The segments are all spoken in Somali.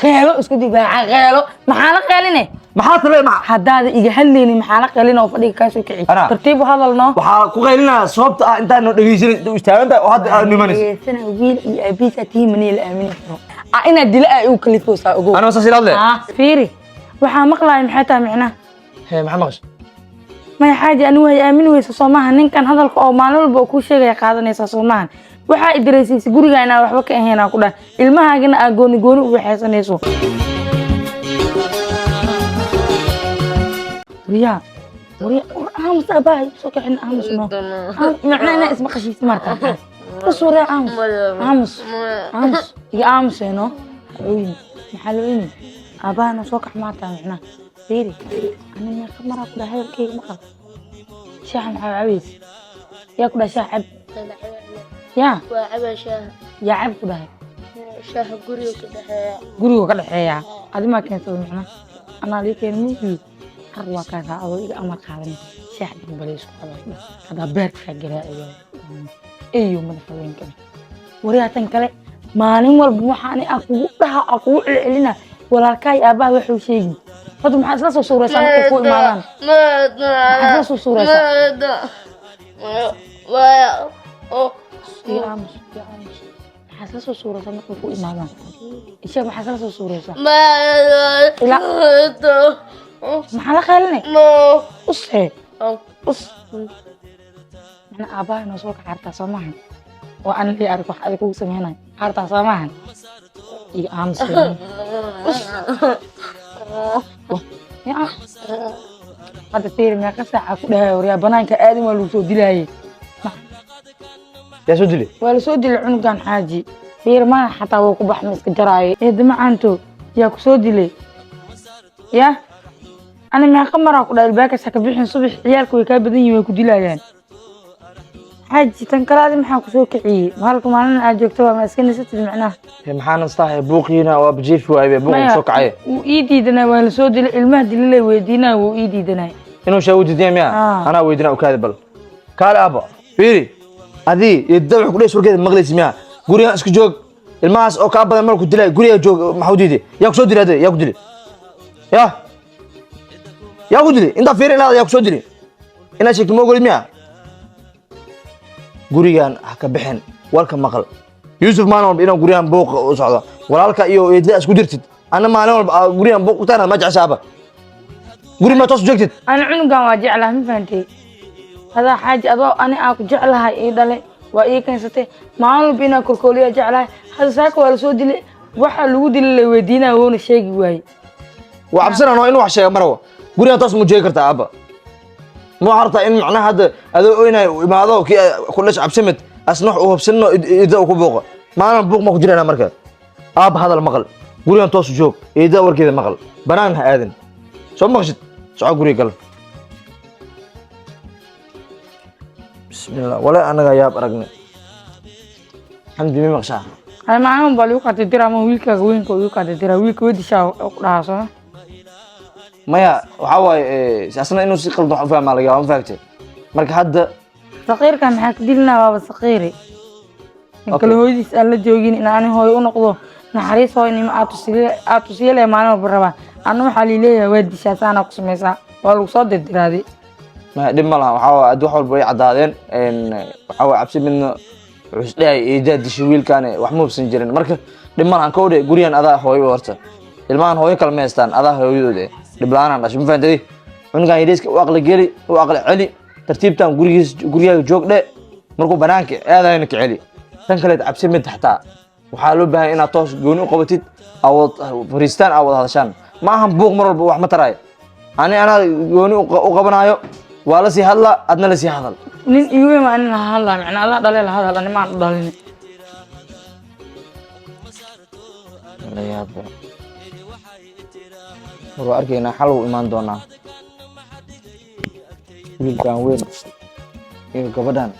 Qeelo isku difaaca, qeelo maxaa la qeeline? Maxaa tale ma? Haddaada iga hadlaynin, maxaa la qeelin oo fadhiga kaa soo kici? Ana. Tartiib u hadal noo. Waxaa ku qaylinaya sababta ah intaan noo dhegeysanin, inta u istaagan tahay oo hadda aad nimanayso. Dhegeysana, wiil iyo aabihiis atihi maniya la aamini karo. Ah, inaad dila ay u kalifoosaa, ogow. Anaa saas ilaadle. Ah, fiiri, waxaa maqlaaya maxay tahay micnaha? Hee, maxaa maqashay? Maya xaaji, anigu way aamini weysa soo maaha? Ninkan hadalka oo maalin walba oo kuu sheegaya qaadanaysaa soo maahan? Waxaa idareysiisay guriga inaa waxba ka ahayn aan ku dhahay, ilmahaagana aa gooni gooni u waxaysanayso. Waryaa, waryaa, war aamus, aabbaha igu soo kicin, aamus no. Macnaha inaa ismaqashiis markaa us, waryaa, aamus, aamus, aamus, iga aamuseeno. Ha ooyin, maxaa la ooyni? Aabbahana soo kax maartaa micnaha. Fiiri, ani meeqa maraa ku dhahay hadalkayga maqal? Shaaxa maxaa cabaysa? Yaa ku dhahay shaah cab? Yaa? Waa cabaa shaaha. Yaa cab ku dhahay? Shaaha guriga ka dhexeeya. Guriga ka dhexeeya, adi maa keensada micnaha? Anaa lii keena mugii har waa kaasaa adoo iga amar qaadan. Shaah dambale isku cabay haddaa beerkaa garaaciya eeyo madaxa weynka. Waryaa, tan kale, maalin walba waxaan aan kugu dhaha aan kugu celcelina, walaalkaay aabbaha waxuu sheegi. Horta maxaa isla soo suuraysaa markay ku imaadaan? Maxaa isla soo suuraysaa? Iyo aamus, iyo aamus. Maxaa isla soo suuraysaa markay ku imaadaan? Isheeg, maxaa isla soo suuraysaa? Maxaa la qaalinay? Usee us macnaa aabbaha inoo soo kaca artaa soo maahan? Oo ana lii arag wax adig kugu sameynayo artaa soo maahan? Iyo aamus, us. Ya, hadda fiiri, meeqa saaca ku dhahay waryaa banaanka aadin, waa lagu soo dilaayay. Yaa soo dilay? Waa lasoo dilay cunugan xaaji. Fiir, mana xataa wuu ku baxma iska jaraaye. Eedda macaanto, yaa ku soo dilay? Ya ani meeqa maraa ku dhahay albaabkaas ha ka bixin subax, ciyaalka way kaa badan yihiin, way ku dilayaan. Xaaji, tan kale, adi maxaa kusoo kiciyey? Halka maalin aad joogto waa ma iska nisatid macnaha? Hee, maxaa nastaa? Buuqiina waa bajiifi waaye, buuqa Maya, soo kacay. Wuu ii diidanay, waa lasoo dilay, ilmaha dililay weydiinaya, wuu ii diidanay. Inuu sheego diidan miya? Ah. Anaa weydiinaa, ukaadi bal. Kaale aabba, fiiri, adii iyo wuxuu ku dhahay warkeeda maqlaysi miya? Gurigan iska joog, ilmahaas oo kaa badan marku dilay guriga joog. Maxaa u diiday? Yaa ku soo dilay? Hadda yaa ku dilay? Yaa ku dilay? Intaa fiiri inaad yaa ku soo dilay inaad sheegto ma ogolid miya? Gurigan ha ka bixin, warka maqal Yuusuf. Maalin walba inuu gurigan buuqa u socdo, walaalka iyo eedada isku jirtid, anna maalin walba aa gurigan buuq u taana ma jeceshaaba? Guri ma toos u joogtid? Ani cunugan waa jeclahay, ma fahantay? Adaa xaaji, adoo ani aa ku jeclahay ii dhale, waa ii keensatay, maalin walba inaa korkooliya jeclahay. Hadda saaka waa lasoo dilay, waxa lagu dilay la weydiinaya, woona sheegi waaye. Waa cabsanaa inuu wax sheega marwa. Gurigan toos mu jeegi kartaa aabba? Ma waxaa rabtaa in macnaha hadda adoo oynayo uu imaado kii ku dhash cabsamid, asna wax uu hubsanno, ida uu ku buuqo? Maalin buuq ma ku jirana. Marka aabba hadal maqal, gurigan toos u joog, eeda warkeeda maqal, banaan ha aadin. Soo maqshid? Soco, guriga gal. Bismillah, wala anaga yaab aragnay. Xamdi, mi maqshaa? Ay, maalin baa lagu qadadiraa ama wiilkaaga weynka igu qadadiraa, wiilka wedishaa ku dhahaa soo. Maya, waxaa waaye asna inuu si qaldan wax u fahmaa laga yaaba, ma fahamtay? Marka hadda Saqiirkan maxaa ka dilinaa? Waaba saqiiri in Okay. kale hooyadiis aan la joogin in ani hooyo u noqdo, naxariis hooynimo aad tusiyale maalin walba rabaa. Anna waxaa liileeyahay waa dishaa, saanaa ku samaysaa, waa lagu soo dirdiraaday. Ma dhib ma laha. Waxaa waaye hadda wax walba way caddaadeen. Waxaa waaye cabsi midna wuxuu isdhehayay eedaa dishay wiilkaane, wax ma hubsan jirin. Marka dhib ma lahan. Kowdhe, gurigan adaa hooyo horta, ilmahan hooyo kale ma haystaan, adaa hooyadooda eh. Dhib la-aanaan dhashay, ma fahantay? Cunugan yariiska u aqli geli, u aqli celi tartiibtan. Gurigiis, gurigaaga joog dhe, markuu banaanka aadayna ka celi. Tan kaleed, cabsi mid xataa waxaa loo baahan inaad toos gooni u qabatid, aa wad fariistaan, aa wada hadashaan. Ma ahan buuq mar walba wax ma taraayo. Ani anaa gooni u qabanaayo, waa la sii hadlaa, adna la sii hadal. Nin igu weyn waa nin la hadlaa macnaa, adaa dhalee la hadal, ani maan dhalin. La yaabo. War waa arkaynaa, xal wuu imaan doonaa. Wiilkan weyn iyo gabadhan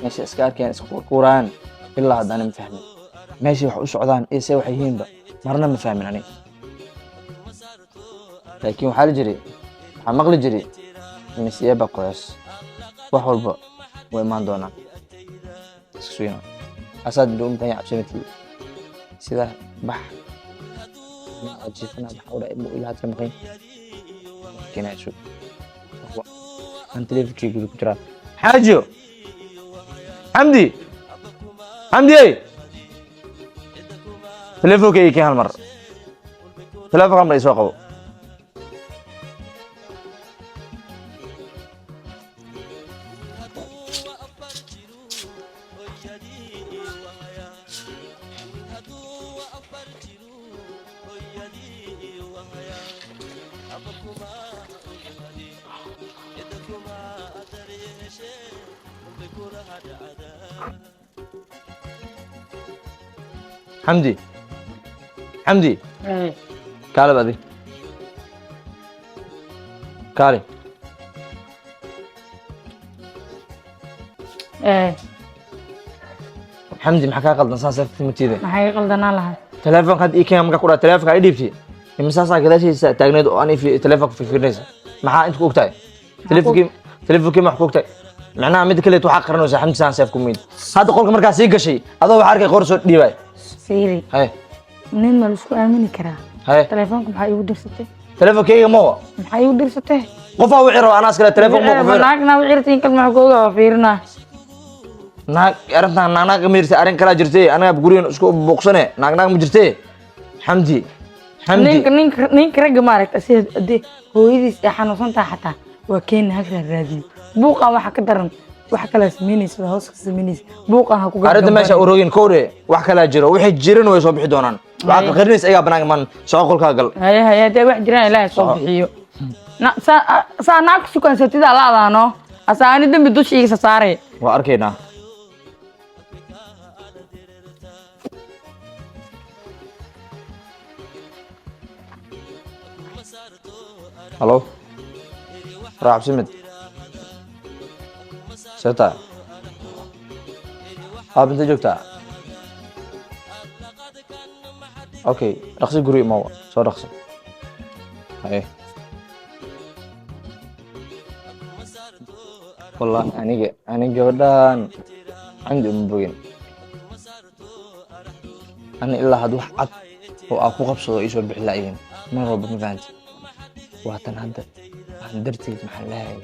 meesha iska arkeen, iska kuuraan, ilaa hadda ani ma fahmin meeshay wax u socdaan iyo se waxay yihiinba, marna ma fahmin ani. Laakiin waxaa la jiray, waxaa maqli jiray misiyeba qoyas, wax walba way imaan doonaan. Iska sugina asaad intuu u maqan yahay cabsimadkii sida bax. Ilmaha jiifana maxaa u dhahay, ilmuhu ilaa hadda maqan keenayso. Aan teleefonkii guda ku jiraa. Xaajiyo, Xamdi, Xamdi ey, teleefonka ii keen hal mar, teleefonka hal mar ii soo qabo. Xamdi, Xamdi. Ee. Kaalib, adi kaali. Ee. Xamdi, maxaa kaa qaldan? Saas matiide. Maxay iga qaldanaan lahaa? Teleefonka hadda ii keen markaa ku dhaha, teleefonka ii dhiibtay. Imisaasaa gadaashiisa taagneed oo aan teleefonka fiirfiirinaysa? Maxaa inta ku ogtahay? Teleefonkii maxaa ku ogtahay? Macnaha midda kaleet waxaa qaranaysaa, Xamdi, saan seef ku miid. Hadda qolka markaa sii gashay adoo waxaa arkay qoor soo dhiibay. Fiiri. Haye. Nin ma laisku aamini karaa? Haye. Telefoonka maxaa iigu dirsatay? Teleefonkeyga mawa. Maxaa iigu dirsatay? Qofaa wixii raba anaa iskale teleefon ma ku fiir. Naagna wicirtiin kal maxaa kooga waa fiirinaa. Naag arrintan naag naag ma jirtay, arrin kalaa jirtay. Anaga gurigan isku buuqsane, naag naag ma jirtay, Xamdi, Xamdi. Ninka ragga maaragta sida hadii hooyadiis ay xanuunsan tahay xataa waa keeni hag raadiyo. Buuqan waxa ka daran wax kala samaynaysa, hoos ka samaynaysa, buuqan ha ku Arrinta meesha urogin kowre, wax kalaa jiro, wixii jiran way soo bixi doonaan. Waxaa qarqarinaysa ayagaa banaanka man soo qolkaa gal. Haye haye, hadee wax jiraan Ilaahay soo bixiyo. Saa naag sukansatida la adaano asaani dambi dusha iga saaray. Waa arkaynaa. Halo, raac simid seeta aab, intee joogtaa? Okay, dhaqsi guri imawa, soo dhaqsi. Haye. Wallahi aniga ani gabadhan Xamdi uma bogin ani. Ilaa had wax cad oo aan ku qabsado iisoo bixi laayihiin mar walba, ma fahanti? Waa tan hadda aan darteed maxaan leeyahay.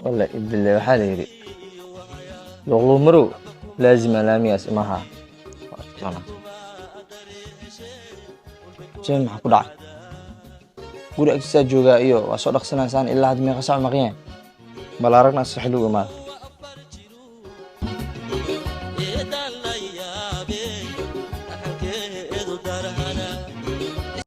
Walla ibile, waxaa la yidhi luqluumarow laazima laamigaas imaha. Jeen, maxaa ku dhacay? Guri agtiisaa joogaa iyo waa soo dhaqsanaysaan. Ilaa hadda meeqa sac maqan yahay? Bal aragna si xilligu imaada.